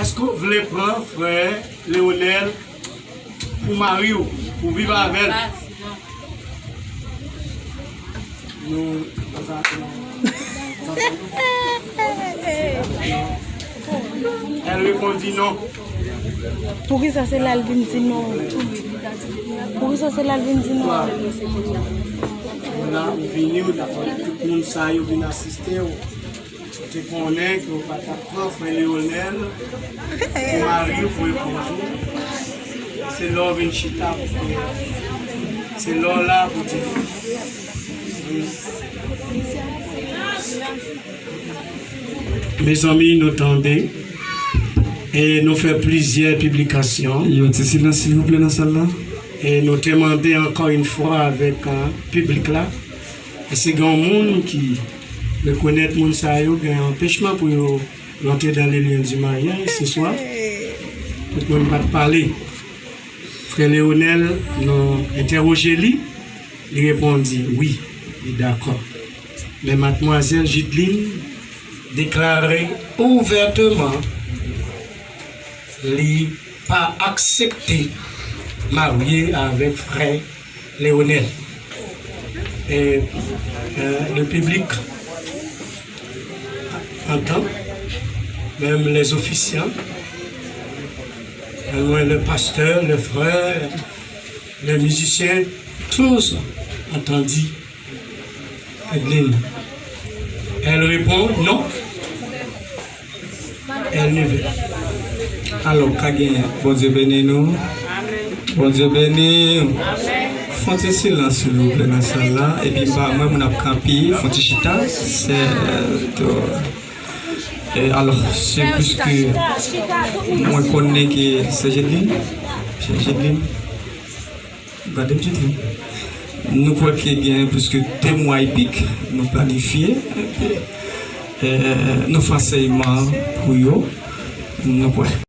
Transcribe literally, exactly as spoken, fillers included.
Èske w vle pran frè Leonel pou mari w, pou viv avè l? Nou, nou, nou. Elle répondit non. Poukisa se la l vin di non? Poukisa se la l vin di non? Voilà, ou vini, ou dakò tout moun sa yo vin asiste w. Ou te konnen ke w pa t ap pran frè Leonel pou mari w, pou epouz ou. Se lè w vin chita pou fè, se lè w la pou di. Mezanmi, nou tande e nou fè plizyè piblikasyon. Yon ti silans, silvouplè, nan sal la. E nou te mande ankò yon fwa avèk, euh, piblik la. Èske gen yon moun ki rekonèt moun sa yo gen anpechman pou yo rantre dans les liens du mariage ce soir? Tout moun pa t pale. Frè Leonel, nou entèwoje li, li reponn di wi, li dakò. Men madmwazèl Jidline deklare ouvèteman li pa aksepte marye avèk frè Leonel. Et, euh, le public entend, même les officiants, euh, le pasteur, le frère, les musiciens, tous ont entendu Adeline. Elle répond non. Elle ne veut. Alò, ka genyen. Bondye beni nou. Bondye beni. Fon ti silans, silvouplè, nan sal la. Epi, m pa wè moun ap kanpe, fon ti chita. Se, euh, to- E alò, se pliske mwen konnen ke se Jedlin. Se Jedlin. Gade m Jedlin. Nou kwè ke gen pliske de mwa e pik, nou planifye, e, nou fè ansèyman pou yo. Nou kwè.